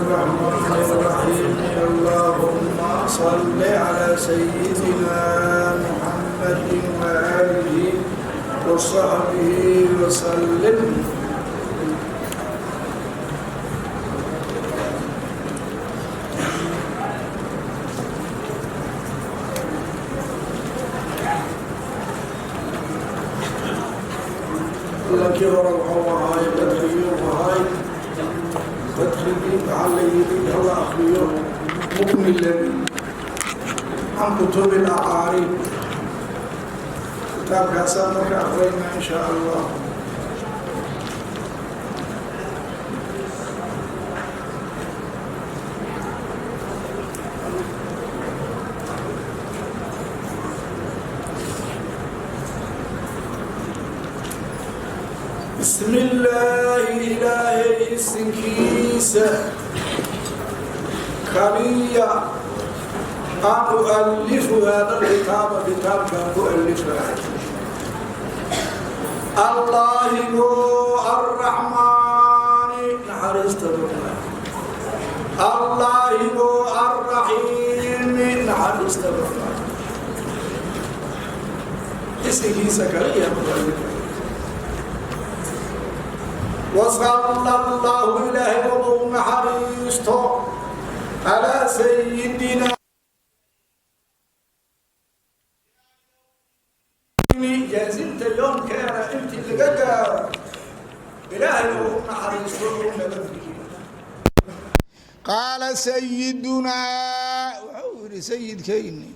الرحمن الرحيم. اللهم صل على سيدنا محمد وآله وصحبه وسلم. Lankii hore wuxuu ahaay badrigii uu ahaay, badrigii waxaa la yidhi hala akriyo Muqni Labiib can Kutubi Alaqaariib. Kitaabkaasaan marka akrayna, in shaa Allah. Bismi illaahi, Ilaahay isinkiisa kaliya, aan ualifu hada alkitaaba, kitaabkaan ku alifahay. Allaahigo Arraxmaani, naxariista badnaa. Allaahigo Arraxiimi, naxariista badnaa, isinkiisa kaliya ku alifay. Wasala Allahu, Ilaahay wabou naxariisto, calaa sayidina, jaazinta yoomkeena intii laga gaaro, Ilaahay uu naxariisto uu nabadgeliyo. Qaala sayidunaa, wuxuu yihi sayidkayni,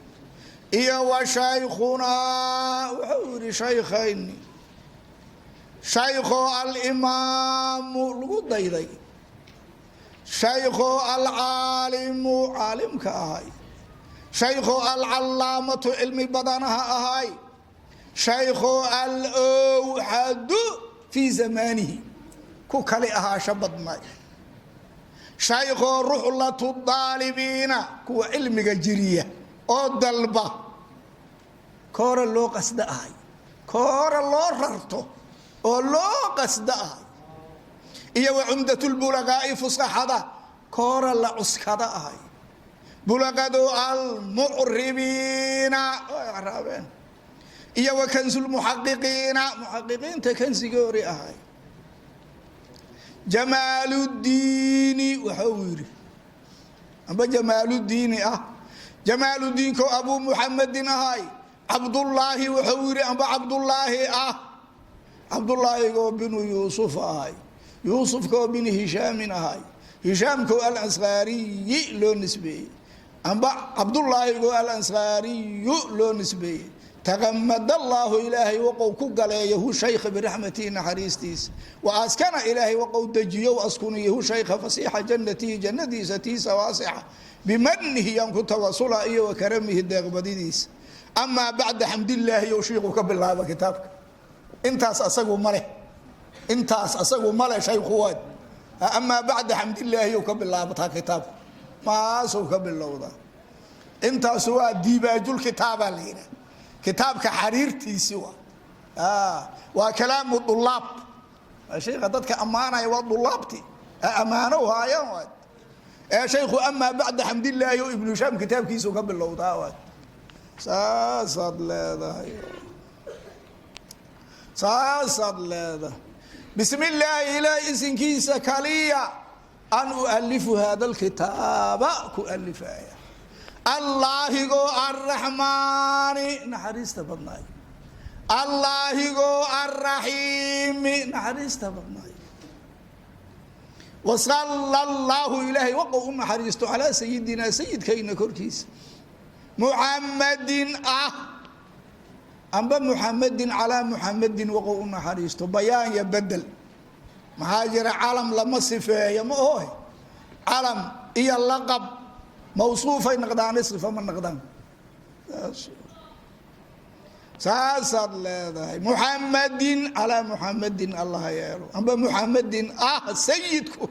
iyo wa shaykhunaa, wuxuu yihi shaykhayni, shaykhoo alimaamu lagu dayday, shaykhoo alcaalimu caalimka ahay, shaykhoo alcalaamatu cilmi badanaha ahay, shaykhoo alowxadu fii zamaanihi ku kali ahaasho badnay, shaykhoo ruxlatu daalibiina, kuwa cilmiga jiriya oo dalba koora loo qasdo ahay, koora loo rarto oo loo qasdo ahay, iyo wa cumdatulbulaqaa'i, fusaxada koora la cuskada ahay, bulaqadu almucribiina oo icraabeen, iyo wa kansulmuxaqiqiina, muxaqiqiinta kansigoori ahay. Jamaaludiini wuxuu yidhi, amba Jamaaludiini ah, Jamaaludiinko Abuu Muxamedin ahay, Cabdullaahi wuxuu yidhi, amba Cabdullaahi ah, Cabdullaahigoo binu Yuusuf ahay, Yuusufkoo binu Hishaamin ahay, Hishaamkoo Alansaariyi loo nisbeeyey, amba Cabdullaahigoo Alansaariyu loo nisbeeyey. Taqamad Allaahu, Ilaahay waqow ku galeeyo, hu shaykha, biraxmatihi, naxariistiisa. Wa askana, Ilaahay waqow dejiyo, askuniyo, hu shaykha, fasiixa jannatihi, jannadiisa tiisa waasixa, bimanihi yaan ku tawasula, iyo wa karamihi, deeqbadidiisa. Amaa bacda xamdillaahi, ou shiiku ka bilaaba kitaabka. Intaas asagu maleh, intaas asagu male shaykhu waad. Amaa bacda xamdillaahi ou ka bilaabataa kitaabka, maasou ka bilowdaa. Intaas waa diibaajulkitaabaa la yidhaha, kitaabka xariirtiisi waa kalaamu dulaab. Shaykha dadka ammaanaya waa dulaabti ammaano haayaan waad. Ee shaykhu amaa bacda xamdillaahi oo Ibnu Hishaam kitaabkiisu ka bilowdaa waad. Saasaad leedahay, saasaad leedahay. Bismi illaahi, Ilaah isinkiisa kaliya, an ualifu hada alkitaaba ku alifaya. Allaahigoo Arraxmaani, naxariista badnaay. Allaahigoo Arraxiimi, naxariista badnaay. Wasala Allaahu, Ilaahay waqow u naxariisto, calaa sayidinaa, sayidkayna korkiisa, Muxamadin ah, amba Muxamedin, calaa Muxamedin waqow u naxariisto. Bayaan ya bedel, maxaa jira? Calam lama sifeeyo, ma ohe? Calam iyo laqab mawsuufay naqdaane, sifa ma naqdaan. Saasaad leedahay. Muxamadin, calaa Muxamedin Allaha yeelo, amba Muxamedin ah sayidku.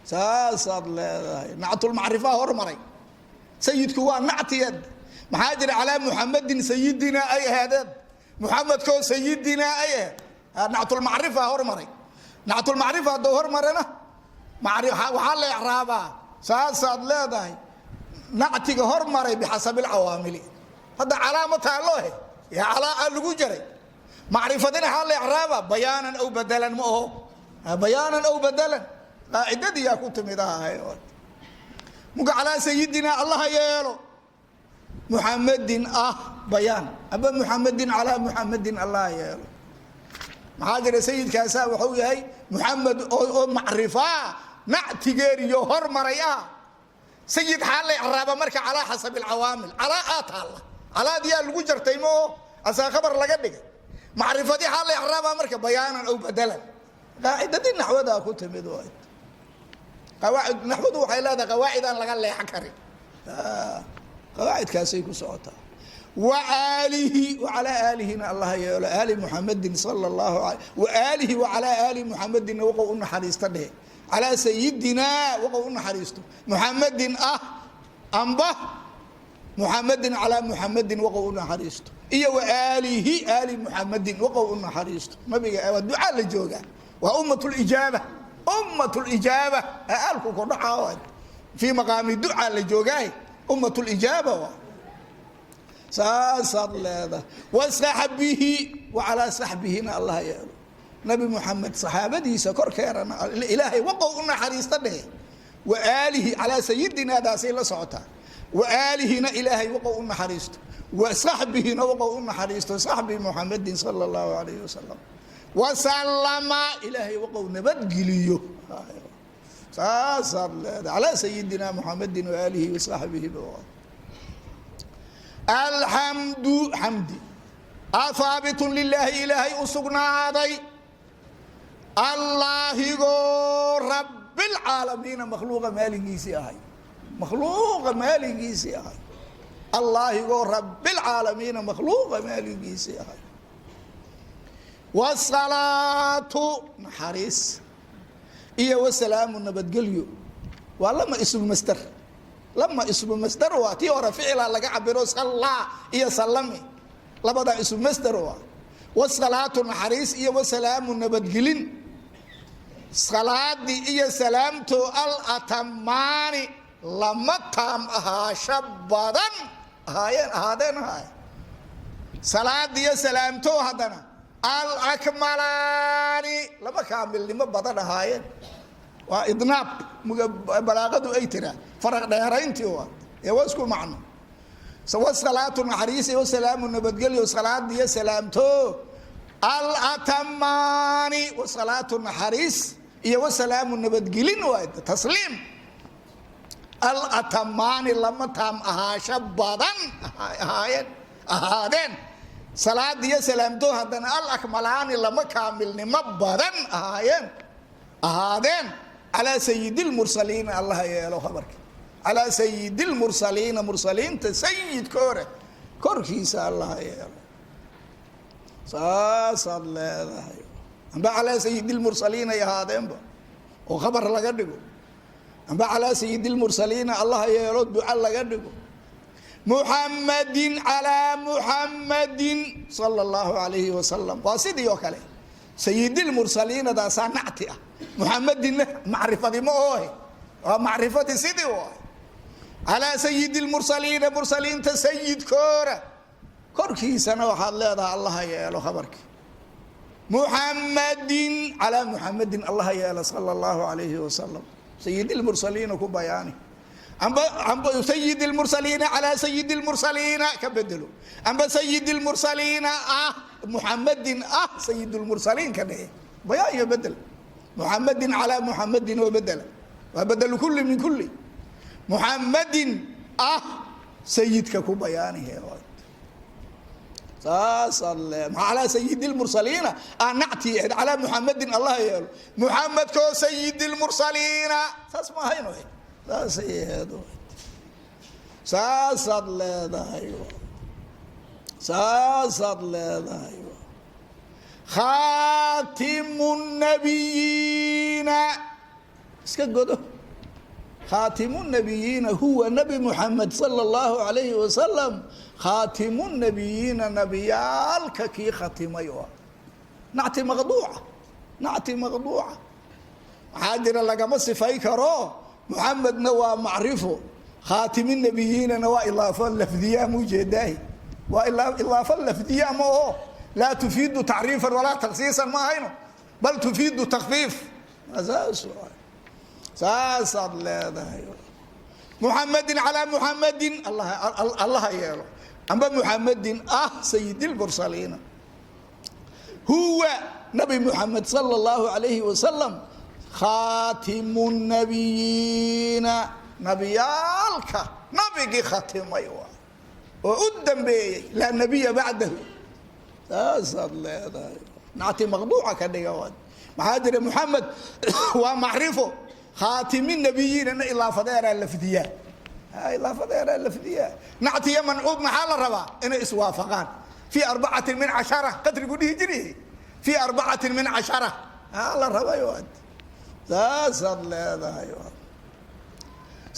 Saasaad leedahay. Nactulmacrifaa hormaray, sayidku waa nactiyeed. Maxaa jira? Calaa Muxamedin sayidinaa ay ahaadeen, Muxamedkoo sayidinaa ay ahayd. Nactulmacrifa hormaray, nactulmacrifa hadduu hormarana. Waxaa la icraabaa saasaad leedahay nactiga hormaray bixasabi alcawaamili. Hadda calaama taallohe yaa calaa lagu jaray. Macrifadina waxaa la icraabaa bayaanan aw badalan, ma oho bayaanan aw badalan, qaacidadii yaa ku timid ahay. Muka calaa sayidina Allaha yeelo Muxamadin ah bayaan, aba Muxamadin calaa Muxamadin Allah yeelo. Maxaa jira? Sayidkaasaa wuxuu yahay Muxamed oo macrifaa nactigeeriyo hormaray ah. Sayid xaa la icraaba marka? Calaa xasabi alcawaamil. Calaa aa taalla, calaadiyaa lagu jartay, ma oo asaa khabar laga dhigay. Macrifadii xaa la icraaba marka? Bayaanan aw badalan, qaacidadii naxwadaa ku timid. Qawaacid naxwadu waxay leedahay qawaacid aan laga leexan karin, qawaacidkaasay ku socotaa. Wa aalihi wa calaa aalihina Allah yeelo, aali Muxamadin sala allahu alay wa aalihi wa calaa aali Muxamadinna waqow u naxariista dhehe. Calaa sayidinaa waqow u naxariisto Muxamadin ah, amba Muxamadin calaa Muxamadin waqow u naxariisto, iyo wa aalihi aali Muxamadin waqow u naxariisto. Nabiga waa ducaa la joogaa, waa ummat lijaaba, ummat lijaaba aalku ku dhacaa fii maqaami ducaa la joogaay, ummat lijaaba waa saasaad leedahay. Wa saxbihi wa calaa saxbihina Allah yeelo, Nabi Muxamed saxaabadiisa korkeerana Ilaahay waqow u naxariista dhehe. Wa aalihi calaa sayidinaadaasay la socotaa. Wa aalihina Ilaahay waqow u naxariisto, wa saxbihina waqow u naxariisto, saxbi Muxamedin sala allahu alayhi wasalam. Wasalama Ilaahay waqow nabadgeliyo. Saasaad leedahay calaa sayidina Muxamedin waaalihi wasaxbihi. Alxamdu xamdi athaabitun lilaahi Ilaahay u sugnaaday, Allaahigoo rabbilcaalamiina makhluuqa maalingiisii ahay, makhluuqa maalingiisii ahay, Allaahigoo rabbilcaalamiina makhluuqa maalingiisii ahay. Wasalaatu naxariis iyo wasalaamu nabadgelyo waa lama ismu masder, lama ismu masder waa tii hore ficila laga cabiro, sallaa iyo sallami labadaa ismu masder waa. Wasalaatu naxariis iyo wasalaamu nabadgelin, salaadii iyo salaamto alatamaani lama taam ahaasho badan ahaayeen, ahaadeen ahaay. Salaadi iyo salaamto haddana alakmalaani lama kaamilnimo badan ahaayeen. Waa idnaab balaaqadu ay tiraa, faraq dheerayntii waa ee waa isku macno. Wasalaatu naxariis iyo wasalaamu nabadgelyo, salaadi iyo salaamto alatamaani, wasalaatu naxariis iyo wasalaamu nabadgelin waa tasliim, alatamaani lama taam ahaasho badan ahaayeen, ahaadeen. Salaad iyo salaamto haddana alakmalaani lama kaamilnimo badan ahaayeen, ahaadeen. Calaa sayidi lmursaliina Allaha yeelo khabarka, calaa sayidi lmursaliina mursaliinta sayidkoore korkiisa Allaha yeelo. Saasaad leedahay. Amba calaa sayidi lmursaliin ay ahaadeenba oo khabar laga dhigo, amba calaa sayidi lmursaliina Allaha yeelo duca laga dhigo. Muxamadin calaa Muxamadin sala allahu alayhi wasalam waa sidii oo kale. Sayidilmursaliinadaasaa nacti ah, Muxamadinna macrifadi ma oohe, waa macrifadii sidii u ah. Calaa sayidi lmursaliina mursaliinta sayidkoora korkiisana waxaad leedahay Allaha yeelo khabarkii. Muxamadin calaa Muxamadin Allaha yeelo sala allahu alayhi wasalam, sayidilmursaliina ku bayaani. Amba sayid lmursaliina calaa sayid lmursaliina ka bedelo, amba sayid lmursaliina ah Muxamadin ah sayid lmursaliin ka dhehe, bayaan iyo bedel. Muxamadin calaa Muxamadin oo bedela, waa bedelu kulli min kulli. Muxamadin ah sayidka ku bayaanihe. Saasaad le calaa sayid lmursaliina aa nacti ahayd, calaa Muxamadin Allah yeelo Muxamedkoo sayid lmursaliina, saas ma ahayn, saasay ahayd. Saasaad leedahay, saasaad leedahay. Khaatimu nabiyiina iska godo. Khaatimu nabiyiina huwa nabi Muxamed sala allahu alayhi wasalam, khaatimu nabiyiina nabiyaalka kii khatimay oo nacti maqduuca, nacti maqduuca. Maxaa jira, lagama sifay karo. Muxamedna waa macrifo, khaatimi nabiyiinana waa idaafo lafdiya, mujeedaahi waa idaafo lafdiya ma oho, laa tufiidu tacriifan walaa taksiisan ma ahayno, bal tufiidu takfiif. Saasaad leedahay. Muxamedin calaa muxamedin Allaha yeelo, amba muxamedin ah sayidilmursaliina. Huwa Nabi Muxamed sala allahu alayhi wasalam khaatimu nabiyiina, nabiyaalka nabigii khatimay waay oo u dambeeyey, laa nabiya bacdahu. Saasaad leedahay. Nacti maqduuca ka dhiga waad. Maxaa jira, Muxamed waa macrifo, khaatimi nabiyiinana ilaafadeeraa lafdiyaa, ilaafadeeraa lafdiyaa. Nactiya mancuub maxaa la rabaa? Inay iswaafaqaan. Fii arbacatin min cashara qadrigu dhihi jiri, fii arbacatin min cashara la rabay waad. Saasaad leedahay.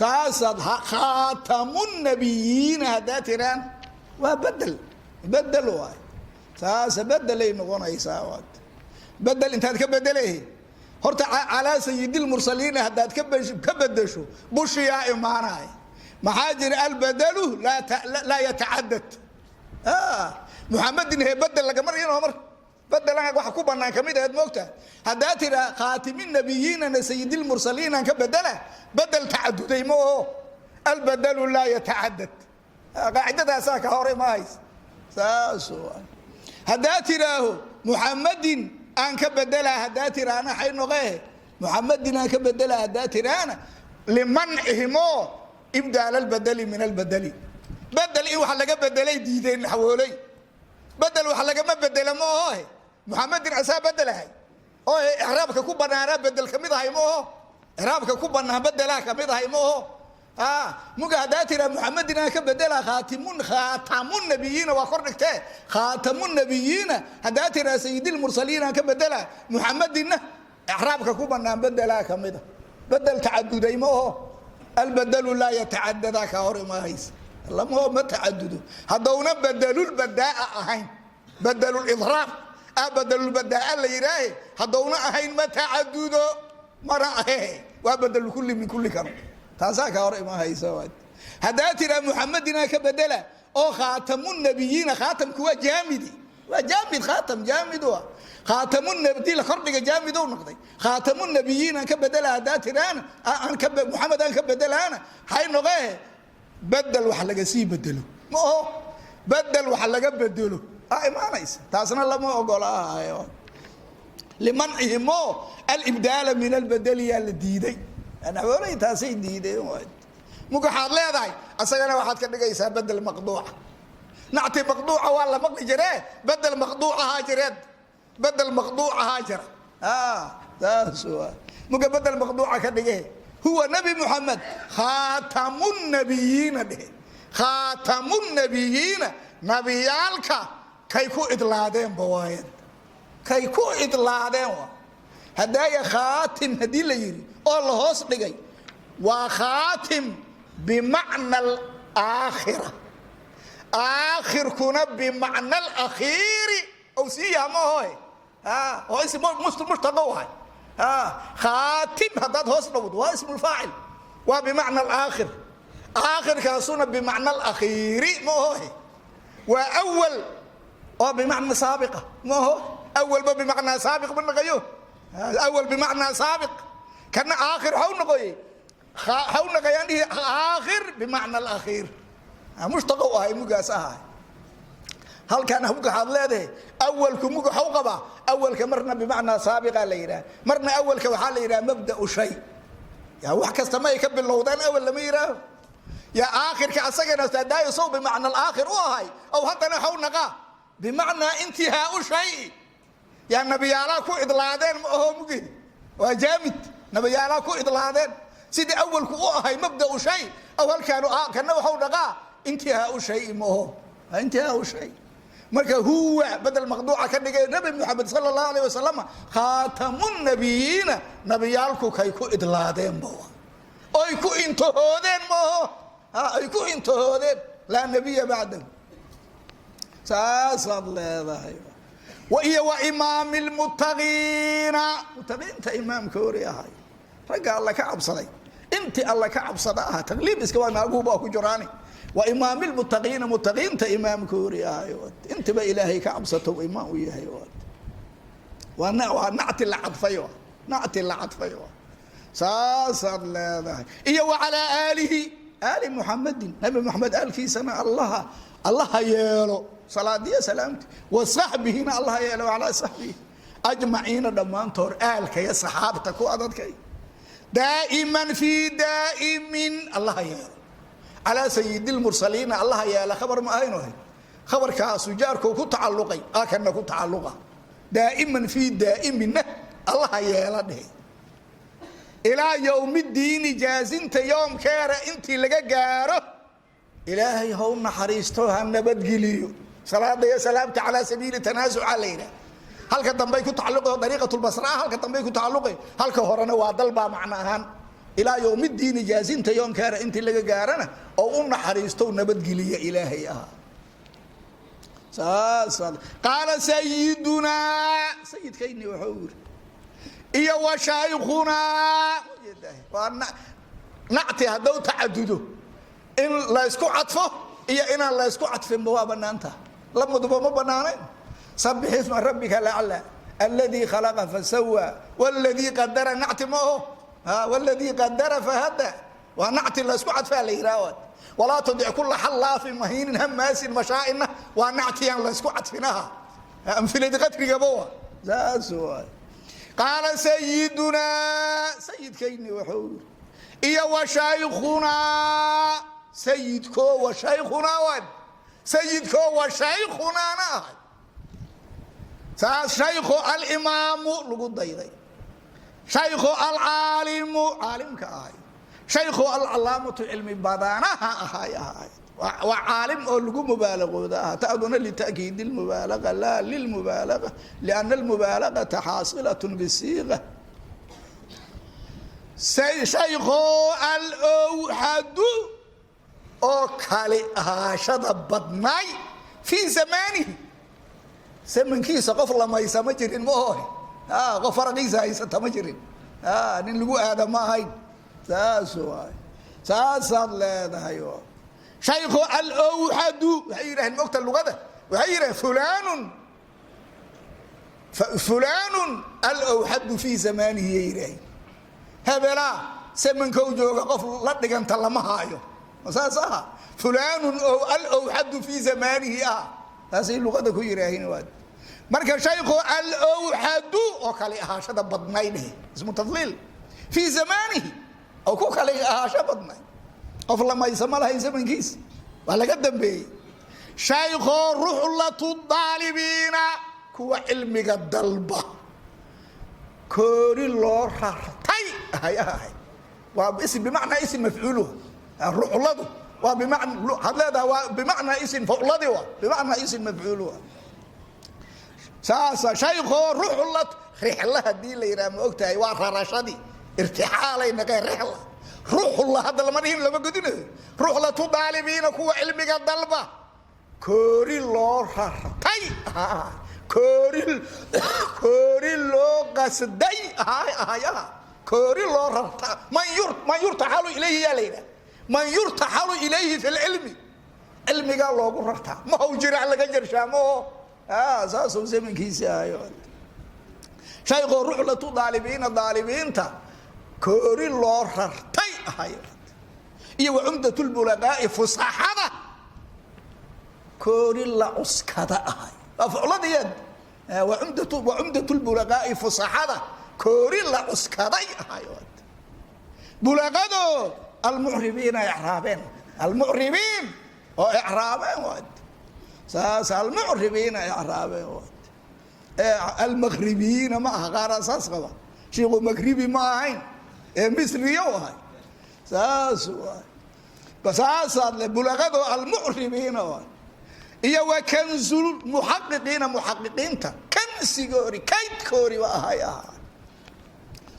Saasaad khaatamu nabiyiina haddaa tiraan waa bedel, bedel waay. Saasa bedelay noqonaysaa waad. Bedel intaad ka bedelehi horta calaa sayidilmursaliina haddaad ka bedesho, bushiyaa imaanaya. Maxaa jira, albedelu laa yatacadad. Muxamedin he bedel lagama dhigin mar bedelan waxa ku banaan kamid ahayd moogta. Haddaa tiraa khaatimi nabiyiinana sayidilmursaliinan ka bedela, bedel tacaduday ma oho, albedelu laa yatacadad, qaacidadaasaa ka hore ma hays. Saas haddaa tiraaho muxamedin aan ka bedelaa, haddaa tiraana xay noqee? Muxamedin aan ka bedelaa haddaa tiraana, limancihimo ibdaal albedeli min albedeli, bedel in wax laga bedelay diideen naxwooley. Bedel wax lagama bedela ma oho. Muxamedin asaa bedelahay oo icraabka ku banaanaa bedel kamid ahay ma oho, icraabka ku banaan bedelaa kamid ahay ma oho. Muga haddaa tiraa muxamedin aan ka bedela, khaatimun khaatamu nabiyiina waa kor dhigtee, khaatamu nabiyiina haddaa tiraa sayidilmursaliin aan ka bedela, muxamedinna icraabka ku banaan bedelaa kamida, bedel tacaduday ma oho, albedelu laa yatacadadaa ka hor imaahaysa, lama ma tacadudo haddowna bedelulbadaa ahayn. Bedelulidraab bedelulbadaa la yidhaahe haddowna ahayn ma tacadudo, mana ahe, waa bedelkulli min kulli karo, taasaa ka hor imaahaysa. Haddaa tiraa muxamedinaa ka bedela oo khaatamu nabiyiina, khaatamku waa jaamidi, waa jaamid, khaatam jaamid wa khaatamudii la kordhiga jaamid u noqday. Khaatamu nabiyiin aan ka bedela haddaa tiraana, aan ka Muxamed aan ka bedelaana, hay noqee? Bedel wax laga sii bedelo ma oho, bedel wax laga bedelo aa imaanaysa, taasna lama ogolaayo. Limancihimo alibdaala min albedeliyaa la diiday, naxwooley taasay diideen. Muga waxaad leedahay asagana waxaad ka dhigaysaa bedel maqduuca. Nacti maqduuca waa la maqli jiree, bedel maqduucahaa jireed, bedel maqduucahaa jira. Saas waa. Muga bedel maqduuca ka dhige. Huwa Nabi Muxamed khaatamu nabiyiina dhehe, khaatamu nabiyiina, nabiyaalka kay ku idlaadeenba waayad, kay ku idlaadeen waa. Haddaaya khaatim haddii la yidhi oo la hoos dhigay, waa khaatim bimacna alaakhira, aakhirkuna bimacna alakhiiri ou sii yaha ma ahoy, oo ism mushtaqo ahay. Khaatim haddaad hoos dhowdo waa ismulfaacil, waa bimacna alaakhir, aakhirkaasuna bimacna alakhiiri ma ahoy. Waa awal oo bimacna saabiqa ma aho, awalba bimacnaa saabiq ma naqayo, awal bimacnaa saabiq, kana aakhir xaw noqoyey, xaw naqayaan dhihi aakhir bimacna alakhiir, mushtaqo ahay mugaas ahay. Halkan muga waxaad leedahay awalku muga xaw qabaa. Awalka marna bimacnaa saabiqa la yidhaha, marna awalka waxaa la yidhaha mabda'u shay, yaa wax kasta ma ay ka bilowdaan awal lama yidhaaho. Yaa aakhirka asagana hadaayo sow bimacna alaakhir u ahay, ow haddana xaw naqaa bimacnaa intihaau shay. Yaa nabiyaalaa ku idlaadeen ma aho mugi, waa jaamid, nabiyaalaa ku idlaadeen sidii awalku u ahay mabda'u shay, aw halkaanu kana waxau dhaqaa intihaau shay ma aho, intihaau shay. Marka huwa bedel maqduuca ka dhigay, Nabi Muxamed sala allahu alayh wasalam khaatamu nabiyiina, nabiyaalku kay ku idlaadeenba oy ku intahoodeen maaho, ay ku intahoodeen, laa nabiya bacdahu. Saasaad leedahay. Iyo wa imaami lmuttaqiina, mutaqiinta imaamka hori ahay. Ragga Alla ka cabsaday, intii Alla ka cabsada aha, taqliib iska waa naaguhu baa ku jiraani. Waa imaamilmuttaqiina, muttaqiinta imaamkoori ahay, intiba Ilaahay ka cabsato imaam u yahay. Waa nacti la cadfay, nacti la cadfay, saasaad leedahay. Iyo wa calaa aalihi, aali Muxamadin, Nabi Maxamed aalkiisana Allaha Allaha yeelo salaadiya salaamti. Wa saxbihina Allaha yeelo, calaa saxbihi ajmaciina, dhammaantood aalkaya saxaabta ku adadkay. Daa'iman fii daa'imin Allaha yeelo calaa sayidi lmursaliina Allaha yeela. Khabar ma ahayno, khabarkaasu jaarkou ku tacalluqay, akana ku tacalluqa. Daa'iman fii daa'imina Allaha yeela dhehe ilaa yowmi diini, jaazinta yoomkeera intii laga gaaro. Ilaahay how naxariisto, ha nabadgeliyo. Salaada iyo salaamta calaa sabiili tanaasuca la yidhaah. Halka dambay ku tacalluqay, dariiqatulbasraa halka dambay ku tacalluqay, halka horena waa dalbaa macno ahaan. Ilaa yowmidiini, jaazinta yoomkeera intii laga gaarana oo u naxariisto, nabadgeliya Ilaahay ahaa. Saas qaala sayidunaa, sayidkayni wuxuu yiri, iyo wa shaykhunaa. Waa nacti hadduu tacadudo, in laysku cadfo iyo inaan laysku cadfinba waa banaanta, lamaduba ma banaanayn. Sabix isma rabbika lacla, alladii khalaqa fasawaa, wladii qadara, nacti ma oho, wladii qadara fahada, waa nacti laysku cadfaa la yidhaah. Walaa tudic kula xallaafin mahiinin hamaasin mashaaina, waa nactiyaan laysku cadfinaha, amiladi qadrigaba wa saas waay. Qaala sayidunaa, sayidkayni wuxuu yiri, iyo wa shaykhunaa, sayidkoo wa shaykhunaa, waan sayidkoo wa shaykhunaana ahay. Saas shaykhu alimaamu lagu dayday, shaykhu alcaalimu caalimka ahay, shaykhu alcalaamatu cilmi badanaha ahay ahay. Waa caalim oo lagu mubaalaqooda ah. Ta'duna lita'kiid lmubaalaqa laa lilmubaalaqa, lianna almubaalaqata xaasilat bisiiqa. Shaykho alowxadu oo kale ahaashada badnaay fii zamaanihi, zamankiisa qof lamaysa ma jirin, ma ohe, qof faraqiisa haysata ma jirin, nin lagu aada ma ahayn. Saas waay, saasaad leedahay. Shaykhu alowxadu waxay yidhaheen, mogta lugada waxay yidhaheen fulanun fulanun alowxadu fii zamaanihi yay yidhaheen, hebelaa zamankow jooga qof la dhiganta lama haayo. Ma saas aha? Fulanun alowxadu fii zamaanihi ah, taasay luqada ku yidhaahiin. Waa marka shaykhu alowxadu oo kale ahaashada badnay dheh, ismu tafliil, fii zamaanihi oo ku kale ahaasho badnay, qof lamaysa ma lahayn zamankiisa, waa laga dambeeyey. Shaykoo ruxlatu daalibiina, kuwa cilmiga dalba koori loo rartay ahay ahay. Waa ism bimacnaa ism mafcuuluhu. Ruxladu waa bimana had leedaha, waa bimacnaa ism fucladi, waa bimacnaa ism mafcuuluhu. Saasa shaykoo ruxlat, rixla haddii la yidhaha, ma og tahay, waa rarashadii, irtixaalay naqeen rixla. Ruxla hadda lama dhihin, lama godinayo. Ruxlatu daalibiina, kuwa cilmiga dalba koori loo rartay, koori koori loo qasday ahayaha, koori loo rarta. Man yurtaxalu ilayhi yaa la yidhaha, man yurtaxalu ilayhi fi lcilmi, cilmigaa loogu rartaa, ma haw jirac laga jarshaa maho, saasuu zamankiisi ahayo. Shaykoo ruxlatu daalibiina, daalibiinta koori loo rartay ahay, iyo wa cumdat lbulaqaa'i, fusaxada koori la cuskada ahay. Waa fucladiyeed. Wa cumdat lbulaqaa'i, fusaxada koori la cuskaday ahay. Bulaqado almucribiina icraabeen, almucribiin oo icraabeen, saas almucribiina icraabeen. Almagribiyiina ma aha, qaaraa saas qaba. Shiiku magribi ma ahayn ee misriyo ahay. Saas waay, saasaad le bulaqado almucribiina waay. Iyo wa kanzulmuxaqiqiina, muxaqiqiinta kansigoori, kaydkoori ba ahay ahaa.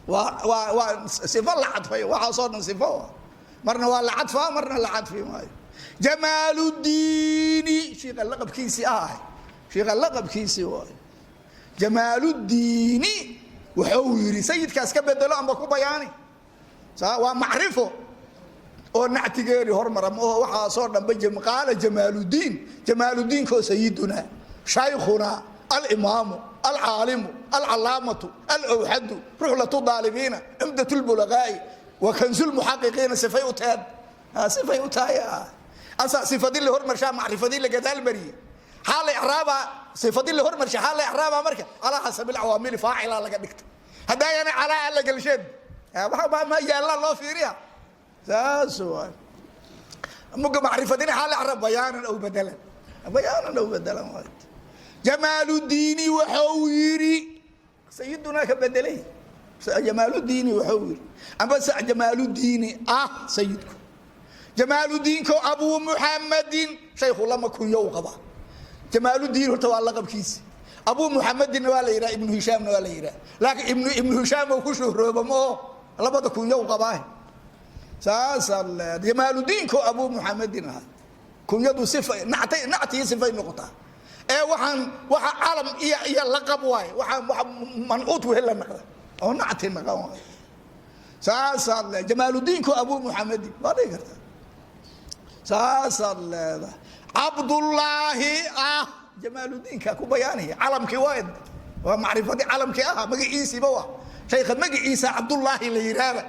Waa sifo la cadfay, waxaasoo dhan sifo marna waa la cadfaa, marna la cadfi maayo. Jamaaludiini, shiika laqabkiisii ahay, shiika laqabkiisii waay Jamaaludiini. Wuxuu yidhi sayidkaas ka bedelo amba ku bayaani. Waa macrifo oo nactigeeri hormara maho. Waxaasoo dhanba qaala Jamaaludiin, Jamaaludiinkoo sayidunaa, shaykhunaa, alimaamu, alcaalimu, alcalaamatu, alawxadu, ruxlatu daalibiina, cumdat lbulaqaa'i wa kansulmuxaqiqiina. Sifay u tahay, sifay u tahay. Asa sifadii la hormarshaa, macrifadii la gadaal mariyey. Xaa la icraabaa? Sifadii la hormarshay xaa la icraabaa? Marka calaa xasabi alcawaamili faacilaa laga dhigta. Haddaayana calaa alla gelsheen ma yaallaa loo fiiriya. Saas waay. Muga macrifadina xaa la icraab? Bayaanan aw badalan, bayaanan aw badalan waay. Jamaaludiini waxau yidhi, sayidunaa ka bedelay. Jamaaludiini waxau yidhi, amba Jamaaludiini ah sayidku, Jamaaludiinko Abuu Muxamadin. Shaykhu lama kunyo u qabaa. Jamaaludiin horta waa laqabkiisi, Abuu Muxamedinna waa la yidhaha, Ibnu Hishaamna waa la yidhaha, laakiin Ibnu Hishaam oo ku shuhrooba maoo labada kunyo u qabaa. Saasaa leed. Jamaaludiinko Abuu Muxamedin ahaa. Kunyadu sifa nactay, nactiyo sifay noqotaa. Ee waxaan waxa calam iyo laqab waaye. Waxaan waxa mancuut wehel la naqda oo nacti naqan waaye. Saasaad leed. Jamaaludiinko Abuu Muxamedin waa dhihi kartaa. Saasaad leedahay. Cabdullaahi ah Jamaaludiinka ku bayaanaya calamkii waa macrifadii calamkii ahaa, magaciisiiba waa shaykha magaciisa Cabdullaahi la yidhaahda.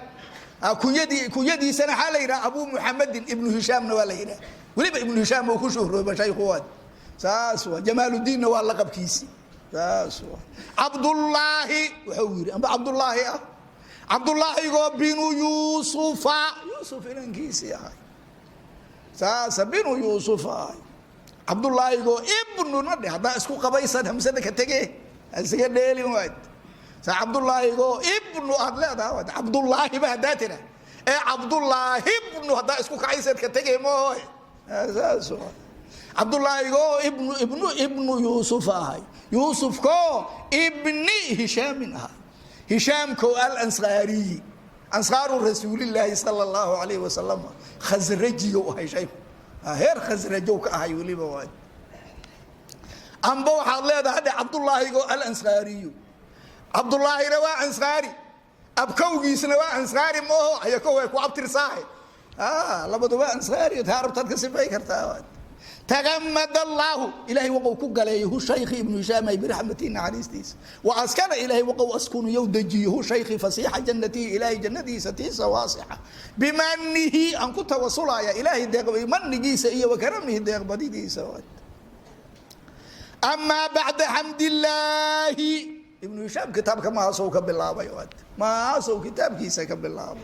Kunyadii, kunyadiisana waxaa la yidhaha Abuu Muxamedin. Ibnu Hishaamna waa la yidhaha, weliba Ibnu Hishaam uu ku shuhrooba shaykhu waa. Saas waa. Jamaaludiinna waa laqabkiisi. Saas waa. Cabdullaahi wuxuu yidhi, amba Cabdullaahi ah, Cabdullaahigoo binu Yuusufa, Yuusuf inankiisii ahay. Saasa binu Yuusuf ahay. Cabdullaahigoo ibnuna dhe haddaa isku qabaysan, hamsada ka tege, isaga dheelin waad. Sa Cabdullaahigoo ibnu aad leedaha waad. Cabdullaahiba haddaa tira ee Cabdullaahi ibnu haddaa isku kacaysaad ka tege mooy. Saas waa. Cabdullaahigoo ibnu Yuusuf ahay, Yuusufkoo ibni Hishaamin ahay, Hishaamkoo Alansaariyi, ansaaru Rasuulillaahi sala allahu alayhi wasalam. Khasrajiyow ahay shayku, heer Khasrajow ka ahay weliba waay. Amba waxaad leedahay hadhe Cabdullaahigoo Alansaariyu. Cabdullaahina waa ansaari, abkowgiisna waa ansaari mooho, ayako way ku abtirsaahe. Labadu waa ansaari. Taa rabtaad ka sifay kartaa. Tagamad allaahu, ilaahay waqow ku galeeyo, hu shaykhi Ibnu Hishaam ay biraxmatihi, naxariistiisa. Wa askana, ilaahay waqow askunuyow dejiyo, hu shaykhi fasiixa jannatihi, ilaahay jannadiisa tiisa waasixa. Bimanihi aan ku tawasulaya, ilaahay deeq manigiisa iyo wakaramihi, deeqbadidiisa. Amaa bacda xamdillaahi, Ibnu Hishaam kitaabka mahaasow ka bilaabay, mahaasow kitaabkiisa ka bilaabay.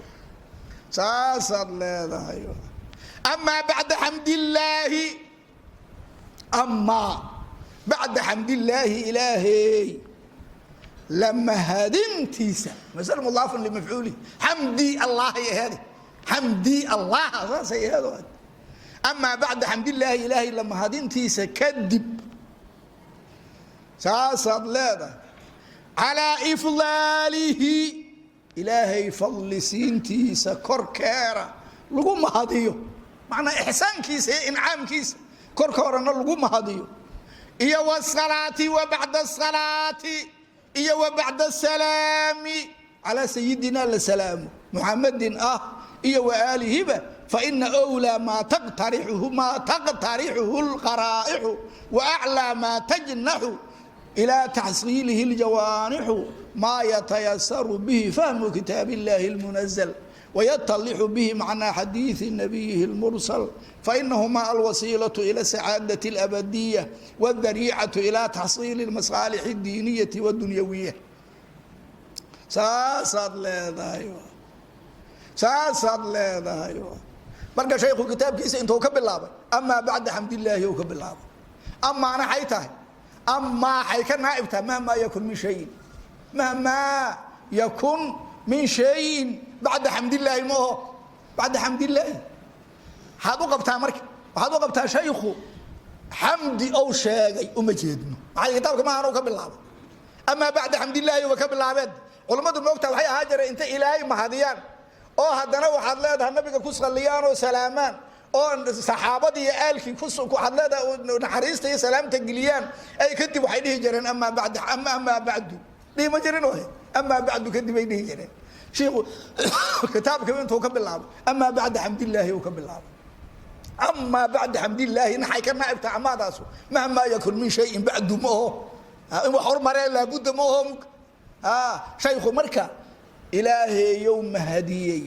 Saasaad leedahay. Amaa bacda xamdillaahi, amaa bacda xamdillaahi, ilaahey lamahadintiisa. Masal mudaafun limafcuulihi. Xamdii allahay aheede, xamdii allah saasay aheed. Amaa bacda xamdillaahi, ilaahay lamahadintiisa kadib. Saasaad leedahay. Calaa ifdaalihi, ilaahay fadli siintiisa korkeera lagu mahadiyo, macnaa ixsaankiisa iyo incaamkiisa korka horena lagu mahadiyo. Iyo wsalaati, wa bacda asalaati iyo wa bacda asalaami calaa sayidina la salaamo Muxamadin ah iyo wa aalihiba, faina wlaa maa taqtarixuhu lqaraa'ixu wa aclaa maa tajnaxu ilaa taxsiilihi ljawaanixu maa yatayasaru bihi fahmu kitaab illahi اlmunazl ويتضح به معنى حديث نبيه المرسل، فإنهما الوسيلة إلى السعادة الأبدية والذريعة إلى تحصيل المصالح الدينية والدنيوية. Saasaad leedahay, saasaad leedahay. Marka shaykhu kitaabkiisa intuu ka bilaabay, amaa bacda xamdillaahi uu ka bilaabay. Amaana xay tahay? Amaa xay ka naaib tahay? Mahmaa yakun min shayin, mahmaa yakun min shayin bacda xamdillaahi ma oho. Bacda xamdillaahi waxaad u qabtaa, marka waxaad u qabtaa shaykhu xamdi ou sheegay uma jeedno. Maxaa kitaabka maahan u ka bilaabay amaa bacda xamdillaahi uba ka bilaabeen. Culammadu moogta waxay ahaa jireen intay Ilaahay mahadiyaan oo haddana waxaad leedahay nabiga ku salliyaan oo salaamaan oo saxaabadii iyo aalkii waxaad leedahay naxariista iyo salaamta geliyaan ay kadib waxay dhihi jireen amaa bacd, amaa bacdu dhihi ma jirin ohe. Amaa bacdu kadib ay dhihi jireen. Shiikhu kitaabka intuu ka bilaabay amaa bacda xamdillaahi uu ka bilaabay. Amaa bacda xamdillaahi naxay ka naaibta amaadaasu mahmaa yakun min shayin bacdu ma oho, in wax hormaree laabudda ma oho. Shaykhu marka ilaahayow mahadiyey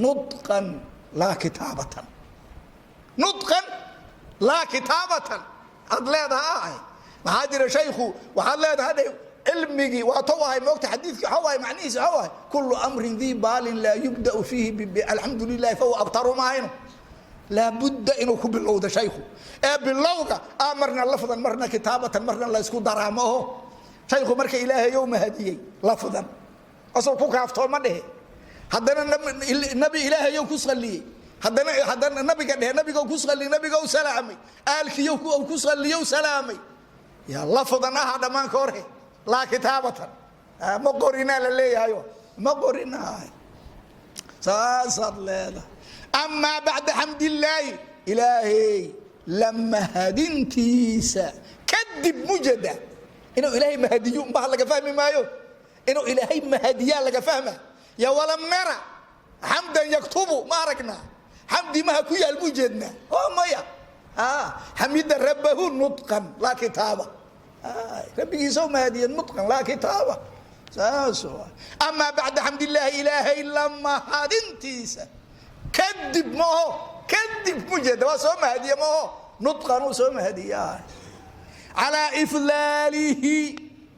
nudqan laa kitaabatan, nudqan laa kitaabatan aad leedaha ahay. Maxaa jira shaykhu waxaad leedaha dhe cilmigii waa tow ahay moogta xadiidki waxau ahay macnihiisi waxau ahay kullu amrin dii baalin laa yubda'u fiihi alxamdu lilahi fahuwa abtaru maahayno. Laabudda inuu ku bilowda shaykhu ee bilowga a marna lafdan marna kitaabatan marna la ysku daraa ma oho. Shaykhu marka ilaahayow mahadiyey lafdan asoo ku kaaftooma dhehe, haddana nabi ilaahayow ku saliyey, haddana haddana nabiga dhehe nabigo ku sali, nabigo salaamay, aalkiyo ku saliyow salaamay yaa lafdan aha dhammaan ka hore laa kitaabatan. Ma qorinaa la leeyahayo, ma qorinaa saasaad leedahay. Amaa bacda xamdillaahi ilaahay la mahadintiisa kadib mujada inuu ilaahay mahadiyo umbaha laga fahmi maayo, inuu ilaahay mahadiyaa laga fahma. Ya walam nara xamdan yaktubu, ma aragnaa xamdi maha ku yaal buu jeednaa oo maya. Xamida rabbahu nudqan laa kitaaba, rabbigiisa u mahadiye nudqan laa kitaaba saas. Amaa bacda xamdillaahi ilaahay la mahadintiisa kadib ma oho, kadib mujeeda waa soo mahadiye ma oho, nudqan uu soo mahadiyaa. Calaa iflaalihi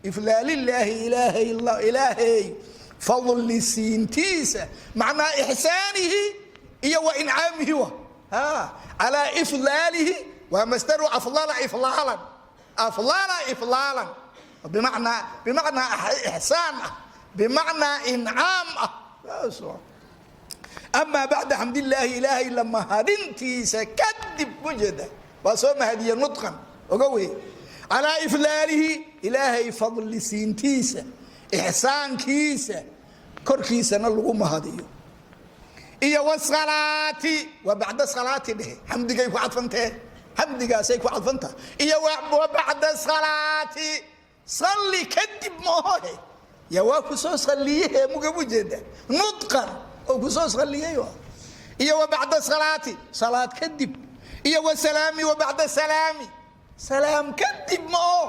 iflaalillaahi ilaahay ilaahay fadli siintiisa, macnaa ixsaanihi iyo wa incaamihi wa calaa iflaalihi waa masdaru aflala iflaalan, aflala iflaalan bimacnaa ixsaan ah, bimacnaa incaam ah. Amaa bacda xamdillaahi ilaahay la mahadintiisa kadib mujeeda waa soo mahadiye nudqan oga wey. Calaa iflaalihi ilaahay fadli siintiisa ixsaankiisa korkiisana lagu mahadiyo iyo wsalaati waa bacda salaati dhehe, xamdigay ku cadfantee, xamdigaasay ku cadfantaha iyo wa bacda salaati salli kadib maahohe ya waa ku soo salliyehe muga ujeeda nudqan oo ku soo salliyey iyo wa bacda salaati salaad kadib iyo wa salaami wa bacda salaami salaam kadib ma oho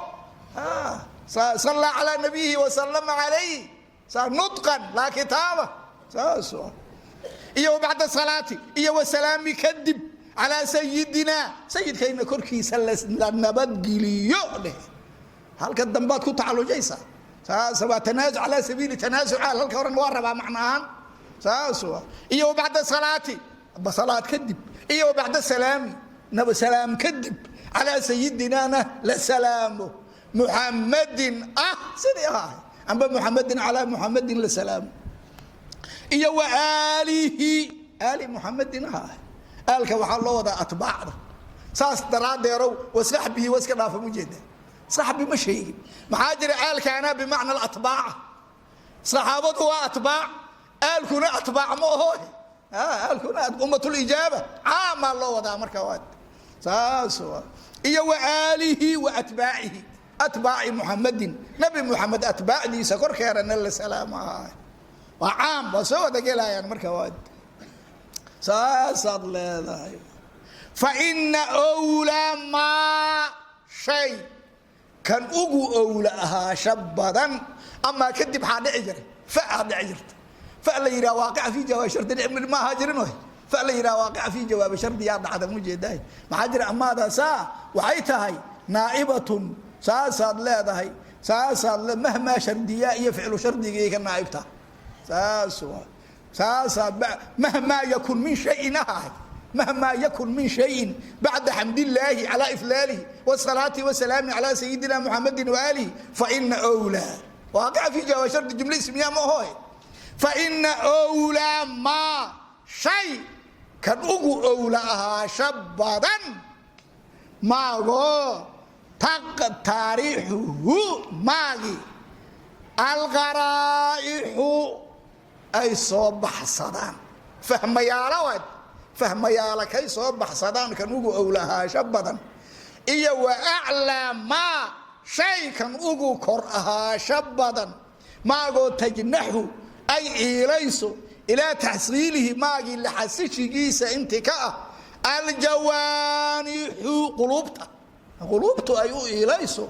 sallaa calaa nabiyihi wasalama calayh saa nudqan laa kitaaba saas. Iyo wa bacda salaati iyo wa salaami kadib calaa sayidina sayidkayna korkiisa la nabadgeliyo dheh. Halka dambaad ku tacalujaysaa saas waa tanaasuc calaa sabiili tanaasucaal, halka horena waa rabaa macna ahaan saas. Iyo wa bacda salaati salaad kadib iyo wa bacda salaami naba salaam kadib calaa sayidinaana la salaamo muxamadin ah sidii ahaa amba muxamadin calaa muxamadin la salaamo iyo wa aalihi aali muxamadin ahaa. Aalka waxaa loo wadaa atbaacda, saas daraaddeerow wa saxbihi wa iska dhaafa mujeeda saxbi ma sheegin. Maxaa jira aalkaana bimacna alatbaaca, saxaabadu waa atbaac, aalkuna atbaac ma aho, aalkuna ummatulijaaba caamaa loo wadaa marka waa saas. Iyo wa aalihi wa atbaacihi atbaaci muxamadin nabi muxamed atbaacdiisa korkeerana la salaamahay waa caam, waa soo wada gelayaan marka waa saasaad leedahay. Fa ina wlaa maa shay kan ugu owla ahaasha badan amaa kadib xaa dhici jiray fa aa dhici jirta fa la yidhaha waaqica fii jawaabi shardi ma ahaa jirin oy fa la yidhaha waaqica fii jawaabi shardi yaa dhacda mujeedahay. Maxaa jira amaadaasaa waxay tahay naa'ibatun saasaad leedahay saasaad mahmaa shardiyaa iyo ficlu shardigii ka naaibta saas waa saasaa mahmaa yakun min shayin ahahay mahmaa yakun min shayin bacda xamdillaahi calaa iflaalihi wasalaati wasalaami calaa sayidina muxamadin waaalihi faina wlaa waaqica fii jawaab shardi jumla ismiya ma ahoy. Faina wlaa maa shay kan ugu owla ahaasha badan maagoo taqtarixuhu maagi alqaraa'ixu ay soo baxsadaan fahmayaalo waad fahmayaala kay soo baxsadaan kan ugu owlahaasho badan iyo wa aclaa maa shay kan ugu kor ahaasho badan maagoo tajnaxu Ay iilayso ilaa taxsiilihi maagii la xasishigiisa inti ka ah aljawaanixu quluubta, quluubtu ay u iilayso,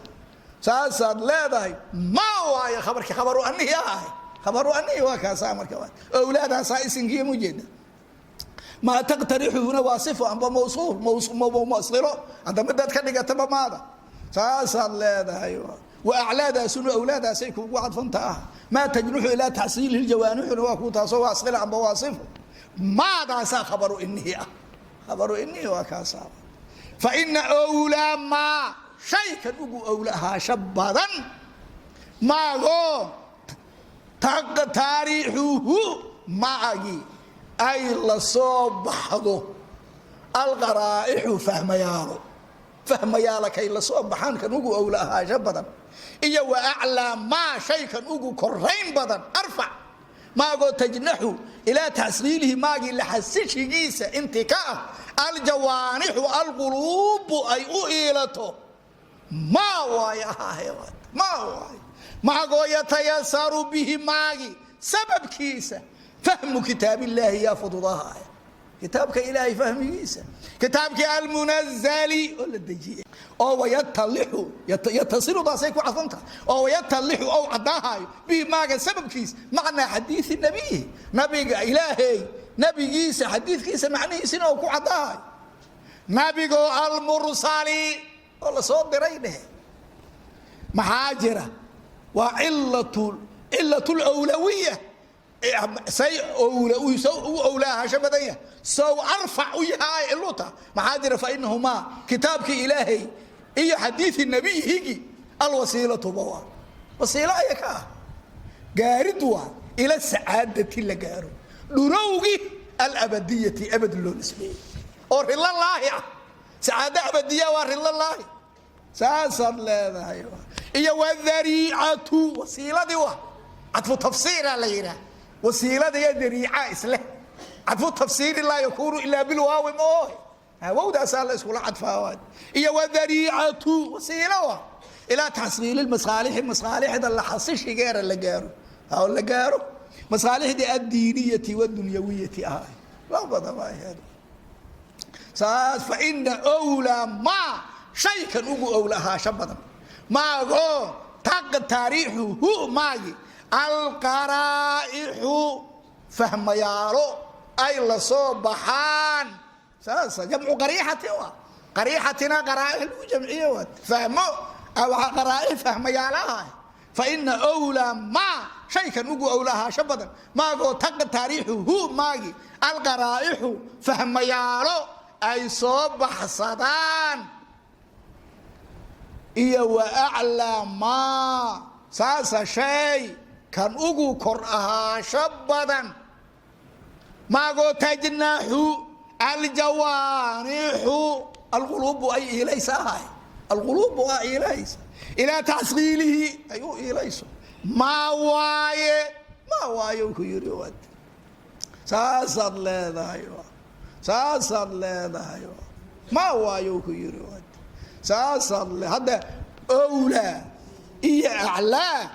saasaad leedahay. Ma waayo khabarki khabaru anihi ahay, khabaru anihi waa kaasaa. Marka owlaadaasaa isinkiiya mujeeda. Maa taqtarixuhuna waa sifo amba mawsuul silo hadda midaad ka dhigataba maada, saasaad leedahay. Wa aclaadaasuna awlaadaasay kuugu cadfanta ah. Maa tajnuxu ilaa taxsiilihi jawaanixuna waa kuu taasoo waa sila amba waa sifo. Maadaasaa khabaru inihi ah, khabaru inihi waa kaasaa. Fa ina owlaa maa shaykan ugu owla ahaasho badan maagoo taariixuhu maagii ay la soo baxdo alqaraa'ixu fahmayaalo, fahmayaala kay la soo baxaan kan ugu owla ahaasho badan, iyo wa aclaa maa shaykan ugu korayn badan, arfac maagoo tajnaxu ilaa taxsiilihi maagii la xasishigiisa intii ka ah aljawaanixu alquluubu ay u iilato. Maa waayo ahaahe, maa waayo maagoo yatayasaru bihi maagi sababkiisa fahmu kitaabillaahi yaa fududahaaya kitaabka ilaahay fahmigiisa, kitaabkii almunazali oo la dejiyey, oo wayatalixu yatasiludaasay ku cadfan tahay, oo wayatalixu ou caddaahayo bihi maaga sababkiisa macnaa xadiidi nabiyihi, nabiga ilaahay nabigiisa xadiidkiisa macnihiisina oo ku caddaahayo, nabigoo almursali oo lasoo diray dhehe. Maxaa jira? Waa cilat lwlawiya. Say u owlaahasho badan yahay, sow arfac u yahay ciluta. Maxaa jira? Fainahumaa kitaabkii ilaahay iyo xadiidi nabiyihigi alwasiilatuba waa wasiilo aya ka ah gaarid, waa ila sacaadati la gaaro dhurowgi alabadiyati abad loo nisbeeyey oo ridlalaahi ah. Sacaado abadiya waa ridlalaahi, saasaad leedahay. Iyo wadariicatu wasiiladii wa cadfu tafsiira la yidhaah, wasiilada iyo dariica isleh. Cadfu tafsiiri laa yakuunu ilaa bilwaawi moohe, wowdaasaa la iskula cadfaa. Iyo wadariicatu wasiilo wa ilaa taxsiili masaalixi, masaalixda la xasishigeera la gaaro, la gaaro masaalixdii addiiniyati wadunyawiyati ahay labadaba aheed saas. Fa ina wlaa maa shaykan ugu owla ahaasho badan maagoo taariixuhu maagi alqaraa'ixu fahmayaalo ay la soo baxaan, saasa jamcu qariixatin waa qariixatina qaraa'ix lagu jamciye waa fahmo waxaa qaraa'ix fahmayaalaha. Fa ina wlaa maa shaykan ugu owla ahaasho badan maagoo taariixuhu maagi alqaraa'ixu fahmayaalo ay soo baxsadaan, iyo wa aclaa maa saasa shay kan ugu kor ahaasho badan maagoo tajnaxu aljawaanixu alquluubu ay iilaysa ahay, alquluubu aa iilaysa ilaa taxsiilihi ay u iilayso. Maa waaye, maa waaye ku yiri, saasaad leedahay, saasaad leedahay. Maa waayo ku yiri, saasaad le. Hadda owlaa iyo aclaa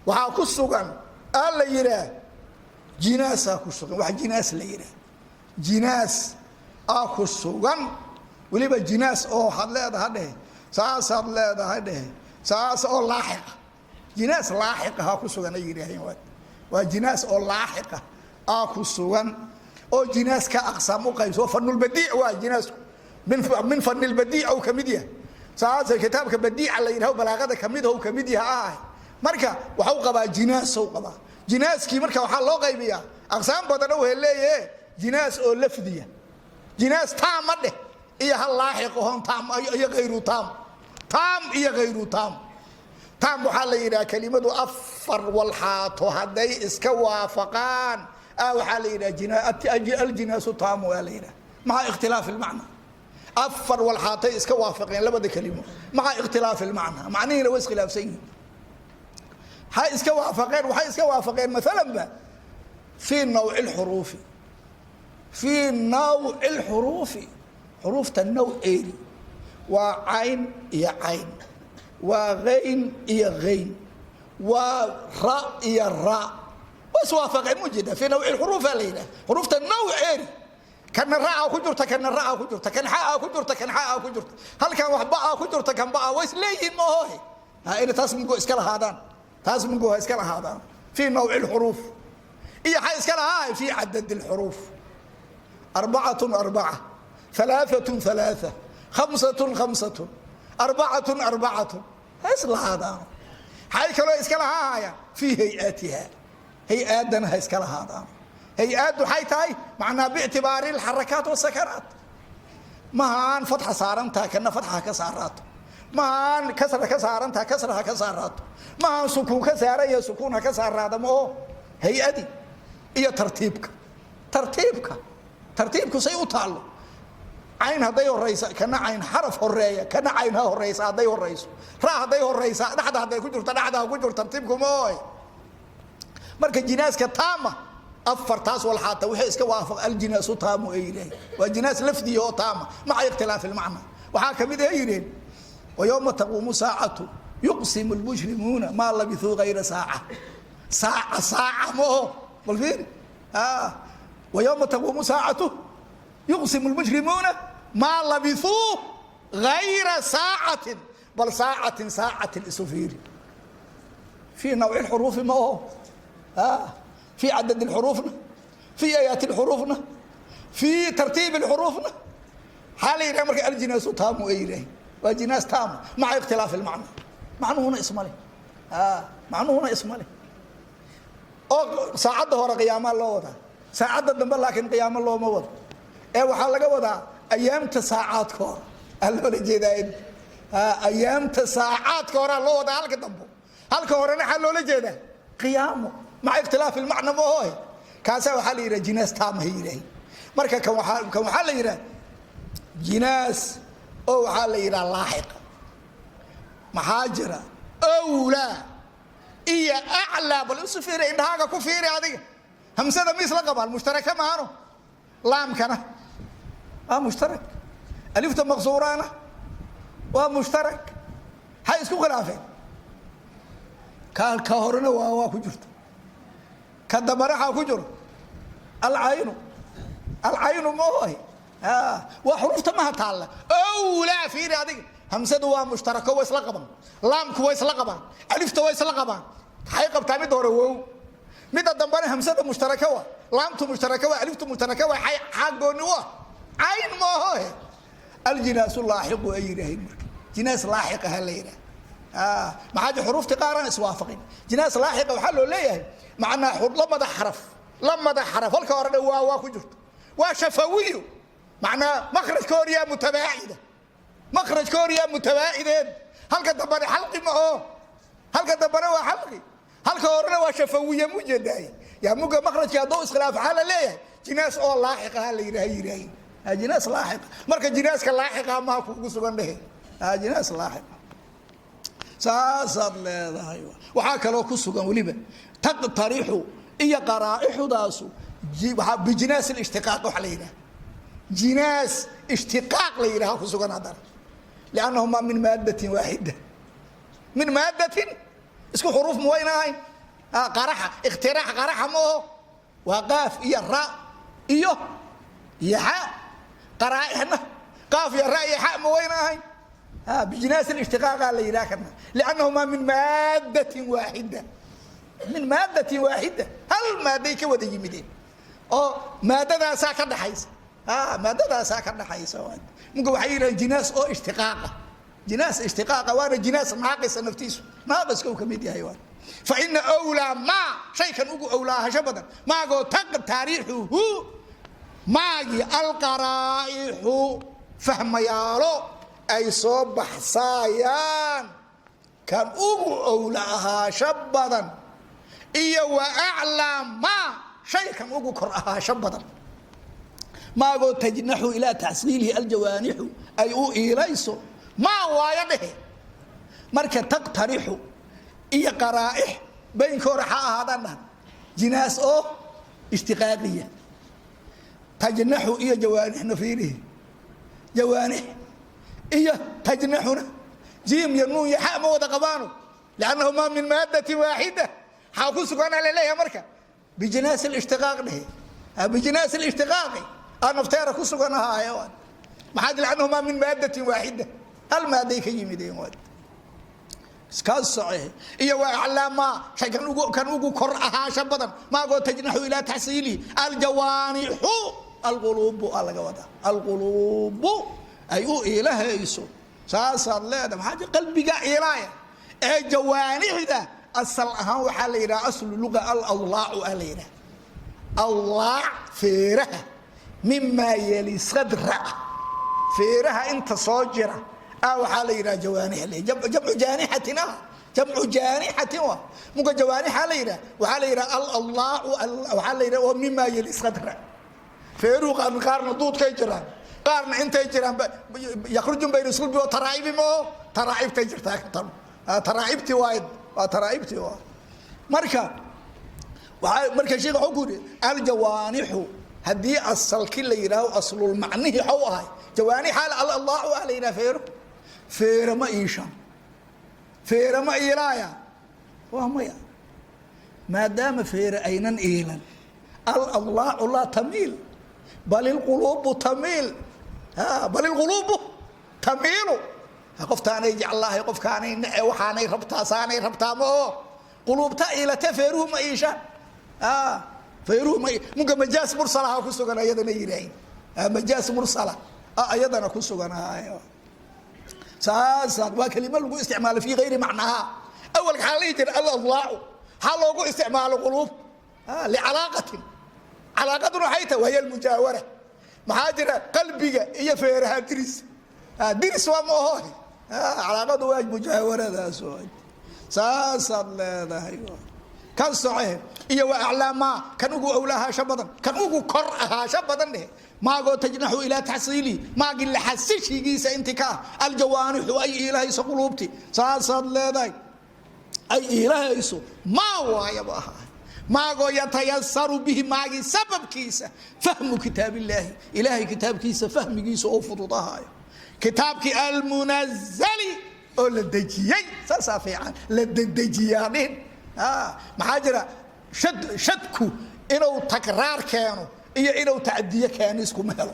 waxaa ku sugan aa la yihaah jinaasaa ku sugan, wax jinaas la yihaah, jinaas aa ku sugan. Weliba jinaas oo waxaad leedaha dhehe, saasaad leedahay dhehe, saas oo laaxiqa, jinaas laaxiqahaa ku sugan ay yidhaaheen. Waa jinaas oo laaxiqa aa ku sugan oo jinaas ka aqsaam u qaybso. Fanulbadiic waa jinaasku min fanilbadiic ou kamid yahay, saasa kitaabka badiica la yidhaho balaaqada kamid ou kamid yahay ah. Marka waxau qabaa jinaasow qabaa jinaaskii. Marka waxaa loo qaybiyaa aqsaam badan oo leeyahe jinaas oo lafdiya, jinaas taama dheh, iyo hal laaxiq oon taam iyo hayru taam, taam iyo hayru taam. Taam waxaa la yidhaha kelimadu afar walxaato hadday iska waafaqaan waxaa la yidhaha aljinaasu taamu waa la yidhaha, maca ikhtilaaf ilmacna. Afar walxaatay iska waafaqeen labada kelimo maca ikhtilaaf ilmacna, macnihiina way iskhilaafsan yihiin. Waxay iska waafaqeen, waxay iska waafaqeen maalan ba fii nawci lxuruufi, fii nawci lxuruufi, xuruufta nawceedi waa cayn iyo cayn, waa hayn iyo hayn, waa ra iyo ra, waa Iswaafaqeen mujida fii nawci lxuruufa la yidhaha, xuruufta nawceeri kana raaca ku jirta, kana raaca ku jirta, kan xaa ku jirta, kan xaa ku jirta, halkan wax baa ku jirta, kan baa way isleeyihiin maahohe. Ina taas mungo iska lahaadaan, taas mungo ha iska lahaadaan fii nawci lxuruuf iyo xay iska lahaa fii cadad lxuruuf. Arbacatun arbaca, alaaatun alaaa, khamsatun khamsatun, arbacatun arbacatun, ha islahaadaan. Xay kaloo iska lahaahayaan fii hay-aatiha, hay-aadana ha iska lahaadaan. Hay-aaddu waxay tahay macnaa biictibaari alxarakaat wasakanaat. Mahaan fatxa saarantaha kana fatxa ha ka saaraato, mahaan kasra ka saarantaha kasra ha ka saaraato, mahaan sukuun ka saaranya sukuun ha ka saaraada. Ma oo hay-adii iyo tartiibka, tartiibka, tartiibku say u taallo. Cayn hadday horeysa, kana cayn xaraf horeeya, kana cayn ha horeysa hadday horeyso, ra hadday horeysa, dhexda hadday ku jirto, dhexda ha ku jirto. Tartiibku ma oy. Marka jinaaska taama afartaas walxaata wixii iska waafaq aljinaasu taamu ay yidhaaheen, waa jinaas lafdiya oo taama maca ikhtilaafi ilmacna. Waxaa kamid ay yidheen: wayowma taquumu saacatu yuqsimu lmujrimuuna maa labithuu gayra saaca. Saaca saaca ma oho, bal fiiri. Wayowma taquumu saacatu yuqsimu lmujrimuuna maa labithuu gayra saacatin. Bal saacatin saacatin isu fiiri, fii nawci lxuruufi ma oho, في عدد الحروفna، في آيaaت الحروفna، في ترتيب الحروفna. Waxaa la yidhaha marka aljinaasu taamu ay yidhaaheen, waa jinaas taamu maca ikhtilaaf ilmacna. Macnuhuna isma leh, macnuhuna isma leh. Oo saacadda hore qiyaamaa loo wadaa, saacadda dambe laakiin qiyaamo looma wado, ee waxaa laga wadaa ayaamta saacaadka hore aa loola jeedaa. Ayaamta saacaadka horea loo wadaa halka dambo, halka horena xaa loola jeedaa qiyaamo, maca ikhtilaaf ilmacna ma ohe. Kaasaa waxaa la yidhaha jinaas taama hay yidhaahin. Marka kan waaa kan waxaa la yidhaha jinaas oo waxaa la yidhaha laaxiqa. Maxaa jira owlaa iyo aclaa? Bal isu fiiri, indhahaaga ku fiiri adiga. Hamsada ma isla qabaan? Mushtaraka maano. Laamkana waa mushtarak, alifta maqsuuraana waa mushtarak. Maxay isku khilaafeen? Ka horena waa ku jirta, ka dambana xaa ku jiro alcaynu, alcaynu ma ohi. Waa xuruufta maha taalla. Owlaa fiiri adiga, hamsadu waa mushtarako, waa isla qabaan. Laamku waa isla qabaan, alifta waa isla qabaan. Maxay qabtaa midda hore? Wow. Midda dambena hamsada mushtaraka wa, laamtu mushtaraka wa, aliftu mushtaraka wa, xaa gooni u ah? Cayn ma ohohe. Aljinaasu laaxiqu ay yidhaaheen. Marka jinaas laaxiqa ha la yidhaah. Maxaa jir xuruufti qaaraan iswaafaqin. Jinaas laaxiqa waxaa loo leeyahay macnaa lamada xaraf, lamada xaraf halka hore dhan waa ku jirto, waa shafawiyo, macnaa makhrajka hor yaa mutabaacida, makhrajka hor yaa mutabaacideen. Halka dambena xalqi ma oo, halka dambena waa xalqi, halka horena waa shafawiye mujeedaay. Yaa muga makhrajka hadduu iskhilaaf, waxaa la leeyahay jinaas oo laaxiqa ha la yidhaha, yidhaahin jinaas laaxiqa. Marka jinaaska laaxiqa maha kugu sugan dhehe, jinaas laaxiqa saasaad leedahay. Waxaa kaloo ku sugan weliba taqtarixu iyo qaraa'ixudaasu bijinaas ishtiqaaq waxa la yidhaha, jinaas ishtiqaaq la yidhaha ku sugan haddana, liannahumaa min maadatin waaxida, min maadatin isku xuruuf ma wayna ahayn. Qaraxa ikhtiraax qaraxa ma oho, waa qaaf iyo ra iyo xa. Qaraa'ixna qaaf iyo ra iyo xa ma wayna ahayn. Bijinaas ishtiqaaqa la yidhaha kana, liannahumaa min maadatin waaxida, min maadatin waaxida, hal maaday ka wada yimideen oo maadadaasaa ka dhaxaysa, maadadaasaa ka dhaxaysa. Marka waxay yidhahan jinaas oo ishtiqaaqa, jinaas ishtiqaaqa, waana jinaas naaqisa, naftiisu naaqiska uu ka mid yahay. Waa fa ina awlaa maa shaykan ugu awlaahasho badan maagoo taqtariixuhu maagii alqaraa'ixu fahmayaalo ay soo baxsaayaan, kan ugu owla ahaasho badan iyo wa aclaa maa shaykan ugu kor ahaasho badan maagoo tajnaxu ilaa taxsiilihi aljawaanixu ay u iilayso maa waayo dhehe. Marka taqtarixu iyo qaraa'ix baynkoora ha ahaadaan dhahan jinaas oo ishtiqaaqiya. Tajnaxu iyo jawaanixna fiirihi, jawaanix iyo tajnaxuna jiim iyo nuun iyo xa ma wada qabaano, liannahumaa min maadatin waaxida. Xaa ku sugana laleeyahay marka Bijinaas alishtiqaaq dhehe, bijinaas alishtiqaaqi aa nafteera ku sugan ahaaye. Maxaa jira? Annahumaa min maadatin waaxida, hal maaday ka yimideen. Waad iska soce. Iyo waa aclaamaa shay kan ugu kor ahaasha badan, maagoo tajnaxu ilaa taxsiilihi aljawaanixu alquluubu aa laga wadaa, alquluubu ay u iilahayso. Saasaad leedahay. Maxaa jira? Qalbiga iilaaya ee jawaanixda asal ahaan waxaa la yidhaha, aslu luga, alawlaacu aa la yidhaha, awlaac feeraha, mimaa yeli sadra, feeraha inta soo jira waxaa la yidhaha jawaanix, jamcu jaanixatin ah, jamcu jaanixatin wa muka jawaanixa la yidhaha. Waxaa la yidhaha alawlaacu, waxaa la yidhaha oo mimaa yeli sadra. Feeruhu qaarna duudkay jiraan, qaarna intay jiraan, yakhrujun bayna sulbi wa taraa'ibi moo taraa'ibtay jirtaa ka tan taraa'ibtii waay, waa taraa'ibtii waa. Marka waxaa marka sheekh wuxuu ku yidhi aljawaanixu haddii asalki la yidhaaho aslulmacnihi xow ahay jawaanixa alallaahu ah la yidhaha. Feero, feere ma iishan, feere ma iilaaya, waa maya. Maadaama feere aynan iilan, aladlaacu laa tamiil, bal ilquluubu tamiil, bal ilquluubu tamiilu. Qoftaanay jeclahay, qofkaanay nece, waxaanay rabtaa, saanay rabtaa, ma oo quluubta iilate, feeruhu ma iishaan, feeruhu ma. Munka majaas mursalaha ku sugan ayadana yidhaahin, majaas mursala ayadana ku sugan. Saasa waa kelimo lagu isticmaalo fi gayri macnaha. Awalka waxaa la dhihi jira aladlaacu, waxaa loogu isticmaalo quluub licalaaqatin, calaaqaduna waxay tahay wahiya almujaawara. Maxaa jira? Qalbiga iyo feeraha diris, diris waa ma aho, calaaqadu waa mujaawaradaas. Saasaad leedahay. Kan soce. Iyo wa aclaamaa kan ugu owlahaasho badan, kan ugu kor ahaasho badan dheh, maagoo tajnaxu ilaa taxsiili, maagii la xasishigiisa inti ka ah aljawaanixu ay iilahayso quluubti. Saasaad leedahay, ay iilahayso maa waayaba ahaa, maagoo yatayasaru bihi, maagii sababkiisa, fahmu kitaab illaahi, ilaahay kitaabkiisa fahmigiisa oo fududahaayo, kitaabkii almunazali oo la dejiyey. Saasaa fiican, la dedejiyaa dhihin. Maxaa jira? Shadku inuu takraar keeno iyo inuu tacdiye keeno iskuma helo,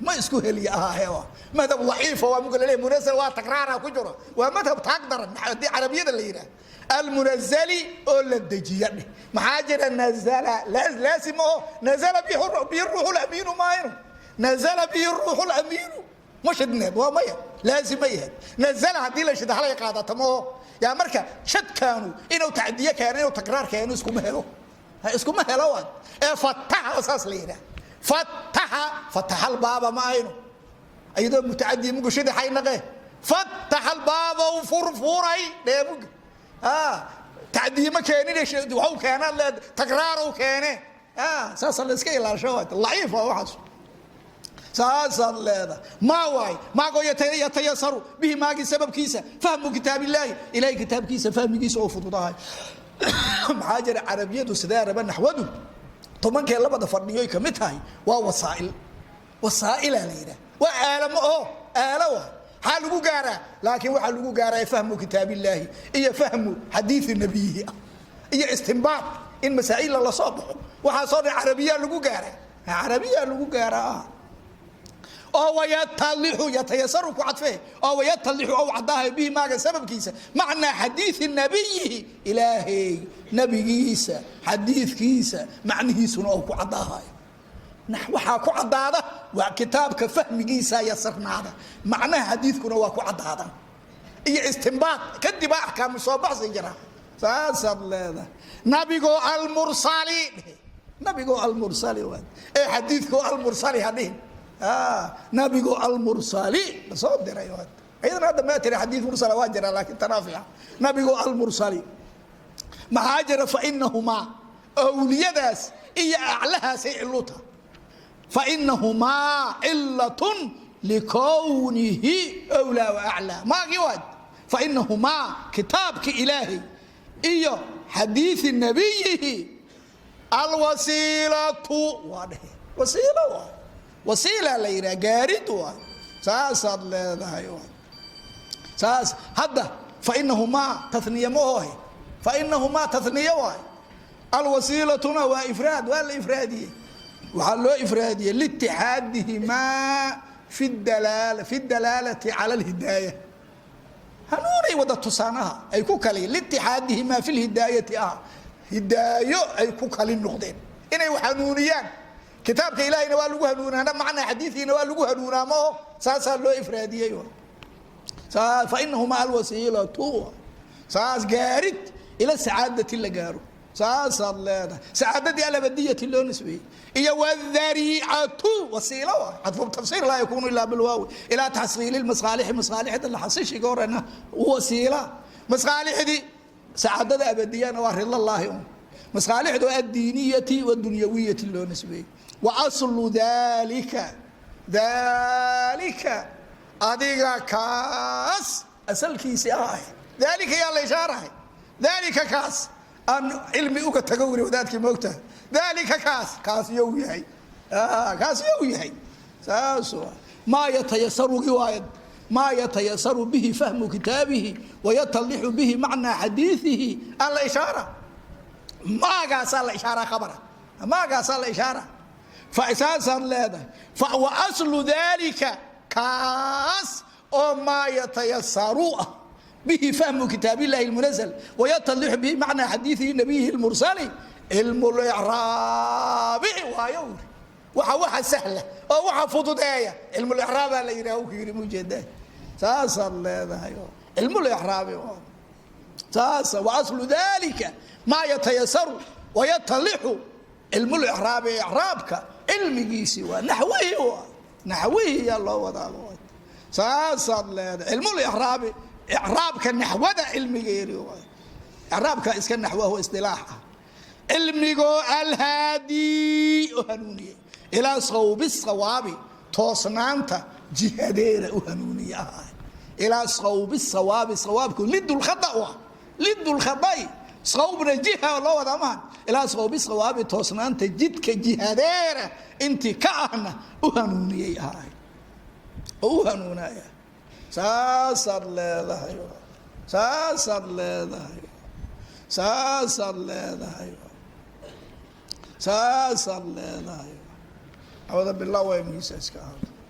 ma isku heliyo ahaahe. Madhab daciifa waa muka laleeyahy munazal waa takraara ku jiro, waa madhab taag daran haddii carabiyada la yidhaah. Almunazali oo la dejiya dheh. Maxaa jira? Nazala laasim oo nazala bihi ruuxu lamiinu maayno, nazala bihi ruuxu lamiinu ma shidneed, waa maya, laazim ma yahay. Nazala haddii la shida halay qaadata ma oo yaa. Marka shadkaanu inuu tacdiye keeno, inuu takraar keeno iskuma helo, iskuma helo waad ee fataxa saas la yidhaah, fataxa, fataxa albaaba ma ayno iyadoo mutacadi mugu shidaxay naqe, fataxa albaaba u furfuray dheemuga, tacdiye ma keenin, waxu keenaad leed, takraarow keene. Saasa la iska ilaasho, waad laciif waa waxaas. Saasaad leedahay. Maa waay maagoo yatayasaru bihi, maagii sababkiisa, fahmu kitaab illaahi, ilahay kitaabkiisa fahmigiisa oo fududahay. Maxaa jira? Carabiyadu sidee raba naxwadu tobankee labada fadhiyoy kamid tahay, waa wasaa'il, wasaa'ilaa la yidhaha, waa aalamo oo aalo wa maxaa lagu gaaraa, laakiin waxaa lagu gaaraa fahmu kitaab illaahi iyo fahmu xadiidi nabiyihi ah iyo istimbaad in masaa'illa lasoo baxo. Waxaasoo dhan carabiyaa lagu gaaraa, carabiyaa lagu gaaraa. Oo wayatadixu, yatayasaru ku cadfee, oo wayatadixu ou caddaahayo bihi, maaga sababkiisa, macnaa xadiidi nabiyihi, ilaahay nabigiisa xadiidkiisa macnihiisuna ou ku caddaahayo. Waxaa ku caddaada waa kitaabka fahmigiisa yasarnaada, macnaha xadiidkuna waa ku caddaadan iyo istimbaad kadibaa axkaamu soo baxsi jira. Saasaad leedahay. Nabigoo almursali, nabigoo almursali ee xadiidkoo almursali ha dhihin, nabigo almursali lasoo diray. Ayadana hadda ma tiri xadiid mursala waa jira, laakiin tanaa fiican, nabigo almursali. Maxaa jira? Fainahumaa awliyadaas iyo aclahaasay cilu tahay, fainahumaa cilatun likownihi wlaa wa aclaa maagii waad. Fainahumaa kitaabki ilaahay iyo xadiidi nabiyihi alwasiilatu waa dhehe, wasiilo waay, wasiila la yidhaha, gaarid waay. Saasaad leedahay. Saas hadda fainahumaa taniye ma ohe, fainahumaa taniye waay. Alwasiilatuna waa ifraad, waa la ifraadiyey. Waxaa loo ifraadiyey liitixaadihimaa fi dalaalati cala alhidaaya, hanuunay wada tusaanaha ay ku kali, liitixaadihimaa fi lhidaayati ah, hidaayo ay ku kali noqdeen inay wax hanuuniyaan. Kitaabka ilaahayna waa lagu hanuunaana, macnaa xadiiiina waa lagu hanuunaa, maho saasaa loo ifraadiyey. Fainahumaa alwasiilatu, saas gaarid ila sacaadati la gaaro, saasaad leedahay, sacaadadii alabadiyati loo nisbeeyey, iyo wdariicatu wasiilo waay, cadfu tafsiir laa yakunu ilaa bilwaawi, ilaa taxsiili masaalixi, masaalixda la xasishiga horena wasiila, masaalixdii sacaadada abadiyana waa ridlallaahi un, masaalixdu addiiniyati wadunyawiyati loo nisbeeyey. Wa aslu dalika, dalika adiga kaas asalkiisi ah, dalika yaa la ishaarahay, dalika kaas aan cilmi uga tago wuri wadaadkii, moogtaha, dalika kaas, kaas you yahay, kaas you yahay, saas maa yatayasarugi waay, maa yatayasaru bihi fahmu kitaabihi wayatadixu bihi macnaa xadiiihi aan la ishaara, maagaasaa la ishaara, khabara maagaasaa la ishaara, saasaad leedahay. Wa aslu dalika kaas oo maa yatayasaru ah bihi fahmu kitaab illahi اlmunazl wayatadixu bihi macnaa xadiiihi nabiyihi اlmursali cilmu licraabi waayo uri. Waxa sahla oo waxa fududeeya cilmulicraabaa la yidhah, ku yidhi mujeedaa, saasaad leedahay, cilmulicraabi saasa. Wa aslu dalika maa yatayasaru wayatadixu cilmulicraabi, icraabka cilmigiisii waa naxwihii, waa naxwihii yaa loo wadaa, saasaad leedahay, cilmulicraabi, icraabka naxwada cilmigeedi waay, icraabka iska naxwahu isdilaax ah, cilmigoo alhaadi oo hanuuniyey ilaa sawbi sawaabi, toosnaanta jihadeeda u hanuuniye ah, ilaa sawbi sawaabi, sawaabku lidulkhada u ah, lidulkhadai, sawbna jiha loo wadaa maha, ilaa sawbi sawaabi, toosnaanta jidka jihadeera intii ka ahna u hanuuniyey ahay oo u hanuunaya, saasaad leedahay, saasaad leedahay, saasaad leedahay, saasaad leedahay. Awada bilaa way miisa iska ahaato.